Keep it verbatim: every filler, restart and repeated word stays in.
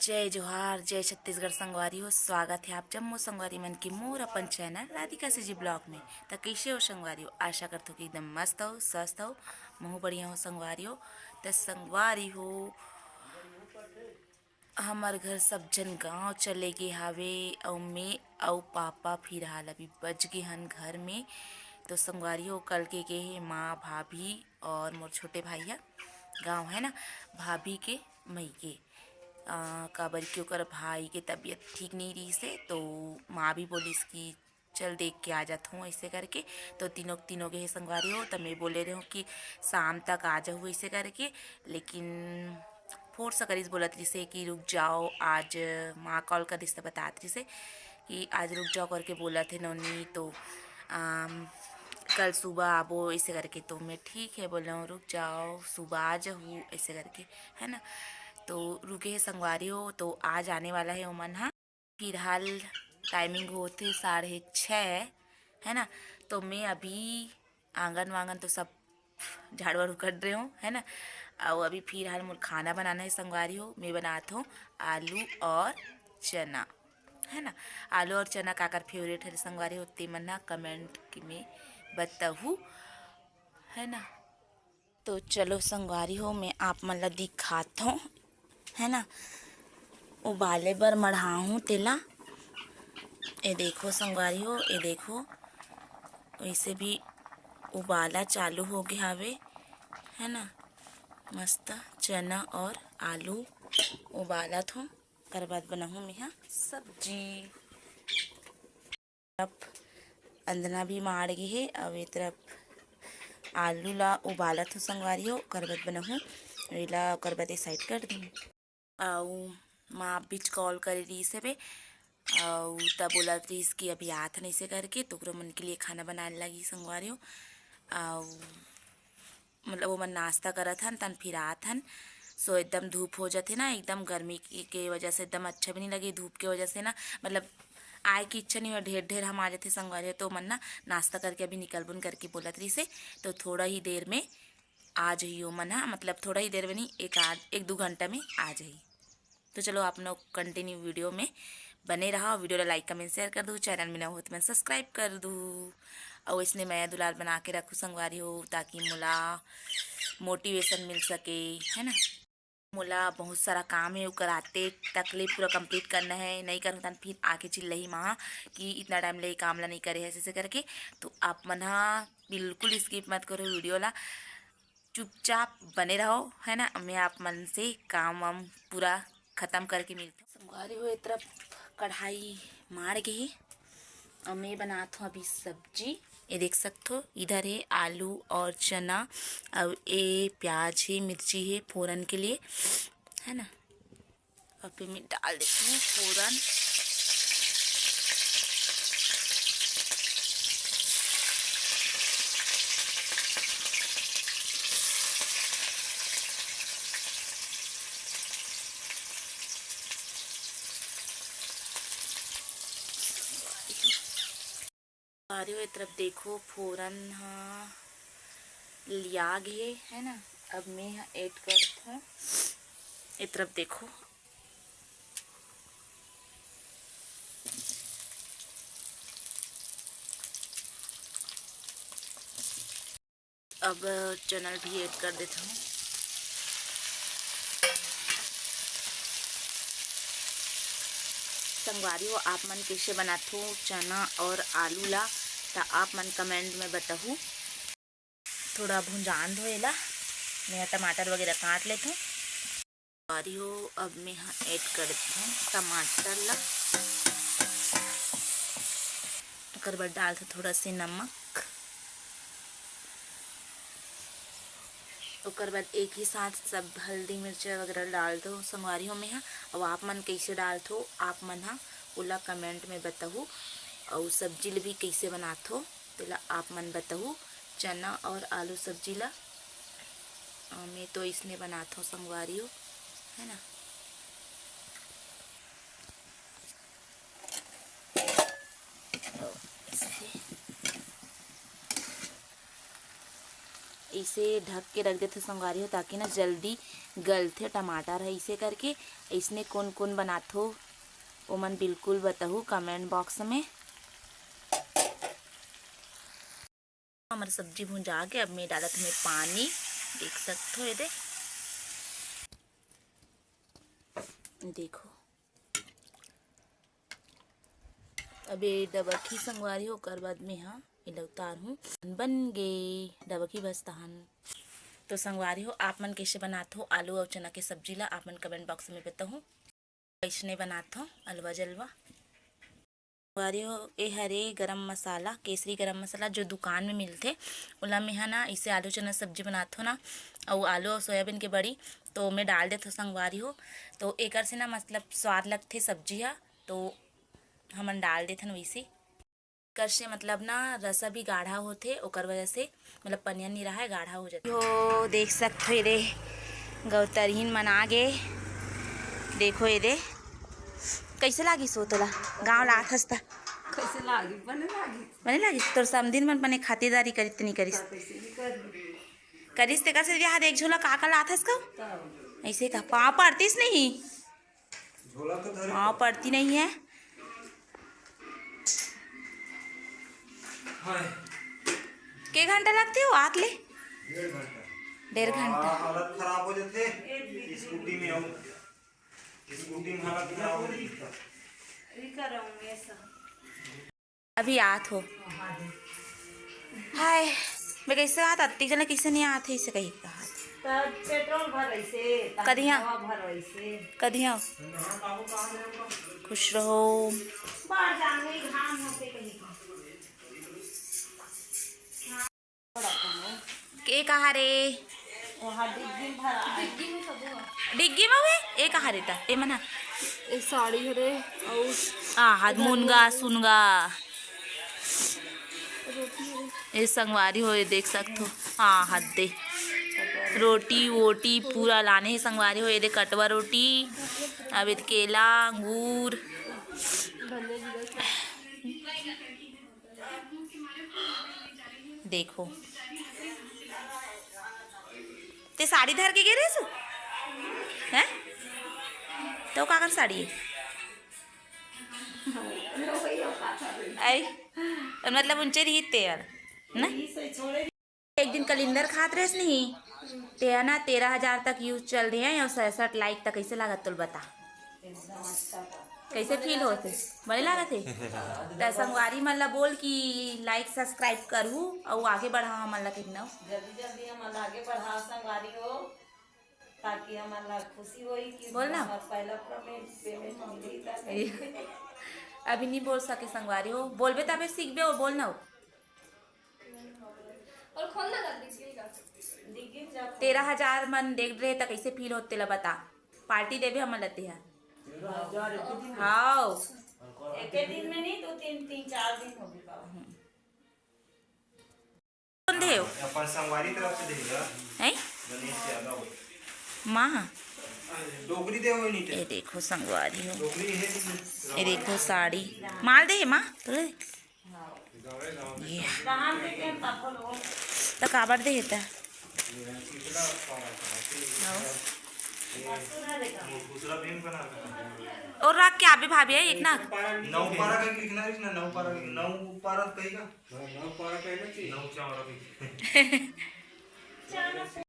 जय जोहार, जय छत्तीसगढ़ संगवारी हो। स्वागत है आप जम्मो संगवारी मन के मोर अपन चैनल राधिका सीजी ब्लॉग में। त कइसे हो संगवारी हो? आशा करथो कि एकदम मस्त हो, स्वस्थ हो। महू बढ़िया हो संगवारी हो। त संगवारी हो, हमर घर सब झन गांव चले गे हावे, अउ मैं अउ पापा फिलहाल अभी बच गे हन घर में। तो संगवारी हो, कल के गे हे माँ, भाभी और मोर छोटे भाई ह गांव, है ना, भाभी के मइके। अ, काबर कि ओकर भाई के तबीयत ठीक नहीं रहिस हे, तो माँ भी बोलिस कि चल देख के आ जात हूँ, ऐसे करके। तो तीनों, तीनों गे हे संगवारी हो, त मैं बोले रहे हूँ कि शाम तक आ जाहू, ऐसे करके, लेकिन फोर्स करिस, बोलत रहिस हे कि रुक जाओ, आज माँ कॉल करिस त बतात रहिस हे कि आज रुक जाओ करके बोलत हे नोनी, तो आम, कल सुबह आबो, ऐसे करके। तो मैं ठीक है बोले हूँ, रुक जाओ, सुबह आ जाहू, ऐसे करके, है ना। तो रुके हे संगवारी हो, तो आज आने वाला है ओमन हा। फिलहाल टाइमिंग होथे साढ़े छः, है ना। तो मैं अभी आंगन वांगन तो सब झाड़ वाड़ू कर रहे हो, है ना। अउ अभी फिलहाल मोर खाना बनाना है संगवारी हो। मैं बनात हूँ आलू और चना, है ना। आलू और चना काकर फेवरेट है संगवारी हो, ते मन ना कमेंट के में बताहू, है ना। तो चलो संगवारी हो, मैं आप मन ला दिखात हूँ, है ना। उबाले बर मढ़ाहूँ तेला। ये देखो संगवारी हो, ये देखो, वैसे भी उबाला चालू हो गया हवे, है ना। मस्त चना और आलू उबालत हूँ, ओकर बाद बनाहूँ मेहा सब्जी। तरफ अंदना भी माड़ गे हे, अउ ए तरफ आलू ला उबालत हूँ संगवारी हो, ओकर बाद बनाहूँ एला, ओकर बाद ए साइड कर दूँ। अउ माँ बीच कॉल करे रहिस हे बे, अउ तब बोलत रहिस कि अभी आत हन ऐसे करके, तो ओकरो मन के लिए खाना बनाए लगी संगवारी हो। अउ मतलब ओमन नाश्ता करत हन, तन फिर आत हन। सो एकदम धूप हो जाथे ना, एकदम गर्मी के, के वजह से एकदम अच्छा भी नहीं लगे धूप के वजह से ना, मतलब आए की इच्छा नहीं हो, ढेर ढेर हम आ जाथे संगवारी हो। तो ओमन ना नाश्ता करके अभी निकलबुन करके बोलत रहिस हे, तो थोड़ा ही देर में आ जाही ओमन हा, मतलब थोड़ा ही देर में नहीं, एक आध, एक दो घंटा में आ जाही। तो चलो आप लोग कंटिन्यू वीडियो में बने रहा, वीडियो ला लाइक, कमेंट, शेयर कर दू, चैनल में नवा हो तो मन सब्सक्राइब कर दू, अउ इसने मया दुलार बना के रखू संगवारी हो, ताकि मोला मोटिवेशन मिल सके, है ना। मोला बहुत सारा काम है, ओकर आते तक ले पूरा कंप्लीट करना है, नहीं करूँ तन फिर आके चिल्लही माँ कि इतना टाइम ले ये काम ला नहीं करे है, ऐसे करके। तो आप मन हा बिल्कुल स्किप मत करो वीडियो ला, चुपचाप बने रहो, है ना। मैं आप मन से काम वाम पूरा खत्म करके मिलता हूँ। संगवारी हो, ए तरफ कढ़ाई माड़ गे हे, अउ मैं बनात हूँ अभी सब्जी। ये देख सकत हो, इधर है आलू और चना, और ये प्याज है, मिर्ची है फोरन के लिए, है ना। अभी मैं डाल देती हूँ फोरन। अरे, ए तरफ देखो, फोरन ह लिया गे हे, है ना। अब मैं ह ऐड करत हूँ। ए तरफ देखो, अब चना भी ऐड कर देत हूँ। संगवारी हो, आप मन कइसे बनाथो चना और आलू ला, त आप मन कमेंट में बताहू। थोड़ा भुंजान दो एला, मैं टमाटर वगैरह काट लेथों। संगवारी हो, अब मैं ह ऐड कर देथों टमाटर ला। ओकर बाद डालथों थोड़ा से नमक। ओकर बाद एक ही साथ सब हल्दी मिर्चा वगैरह डाल दो संगवारी हो मैं ह। अउ आप मन कइसे डालथो, आप मन ह ओला कमेंट में बताहू। अउ सब्जी ल भी कइसे बनाथो, तेला आप मन बताहू। चना और आलू सब्जी ला, अ, मैं तो इसने बनाथों संगवारी हो, है ना। इसे ढक के रख देथो संगवारी हो, ताकि ना जल्दी गलथे टमाटर ह। इसे करके इसने कोन कोन बनाथो, ओमन बिल्कुल बताहू comment box में। हमर सब्जी भुंजा के अब मैं डालत हमें पानी, देख सकथो ये दे। देखो, अब ये डबकी संगवारी हो, ओकर बाद में हा एला उतारहूँ। बन गे डबकी बस तहन। तो संगवारी हो, आप मन कैसे बनात हो आलू अउ चना के सब्जी ला, आप मन comment box में बताहू। कैसने बनात हो अलवा जलवा। संगवारी हो, ए हरे गरम मसाला, केसरी गरम मसाला, जो दुकान में मिलथे, ओला में हा ना इसे आलू चना सब्जी बनात हो ना, अउ आलू अउ सोयाबीन के बड़ी, तो मैं डाल देत हो संगवारी हो। तो एकर से ना मतलब स्वाद लगथे सब्जी हा, तो हमन डाल देथन वैसे। एकर से मतलब ना रसा भी गाढ़ा होथे, ओकर वजह से मतलब पनिया नी रहा है, गाढ़ा हो जाथे। हो देख सकथो ये दे, गौतरहीन मन आ गे। देखो ये दे, कैसे लागिस हो तोला? गाँव ला आथस त कैसे लागी? बने लागी। बने लागिस? तोर समधिन मन बने खातिरदारी करिस त नी करिस? कैसे भी कर। करिस तेकर से बिहार एक झोला का का लाथस का? तब। ऐसे का पाँव पड़तिस नहीं? झोला तो धरे पाँव पड़ती नहीं है। हाय। के घंटा लगथे हो आत ले? डेढ़ घंटा। डेढ़ घंटा। हालत खराब हो जाथे। स्कूटी में आऊ। स्कूटी में हालत खराब हो जाथे। अभी आत हो। हाय, मैं कैसे आत, अत्ती जने कैसे नहीं आत है, इसे कही कहा। तब पेट्रोल भरइसे, तब कदिया? हवा भरइसे। कदिया? खुश रहो। बाहर जाने घाम होते कहीं का। के कहा रे? वहाँ डिग्गी में भरा है। डिग्गी में हुए? ए कहा रे ता? ए मना? ए साड़ी हरे, अउ आ, हाथ मुनगा, सुनगा। ए संगवारी हो, ए देख सकथो। हाँ, हाथ दे। रोटी, वोटी पूरा लाने हे संगवारी हो। ए दे कटवा रोटी, अब ए दे केला, अंगूर। देखो, ते साड़ी धर के गे रहे सु? हैं? तो काकर साड़ी है? आई, मतलब उनचे रही ते यार, ना? एक दिन कलिंदर खात रहे नहीं, ते है ना, तेरह हजार तक views चल रहे हैं और सड़सठ like तक। कैसे लागत तोल बता? एकदम अच्छा था। कैसे feel होथे? बने लागत हे? त संगवारी मन ला बोल कि like subscribe करहू अउ आगे बढ़ाओ हमन ला कितना। जल्दी जल्दी हमन ला आगे बढ़ाओ संगवारी हो, ताकि हमन ला खुशी होई कि बोल ना। हमर पहला payment, payment मिली त। अभी नहीं बोल सके संगवारी हो, बोलबे तबे सीखबे, वो बोल ना हो। और खोल ना कर दीजिएगा। तेरह हजार मन देख रहे त कैसे feel होत तेला बता। पार्टी देबे हमन ला तेहा। हाव। एके दिन में नहीं, दो तीन, तीन चार दिन हो गए बाबा। कौन देव? अपन संगवारी तरफ से देगा। हैं? गणेश यादव। माँ। डोकरी देव नहीं। ये देखो संगवारी हो। डोकरी है। ये देखो साड़ी। माल दे माँ। तो ले। ये। त काबर दे हे त? और रख के आबे भाभी, एक ना। नौ पारा का लिखना है, नौ पारा, नौ पारा कहीं का? नौ पारा कहना चाहिए। नौ चावरा कहीं।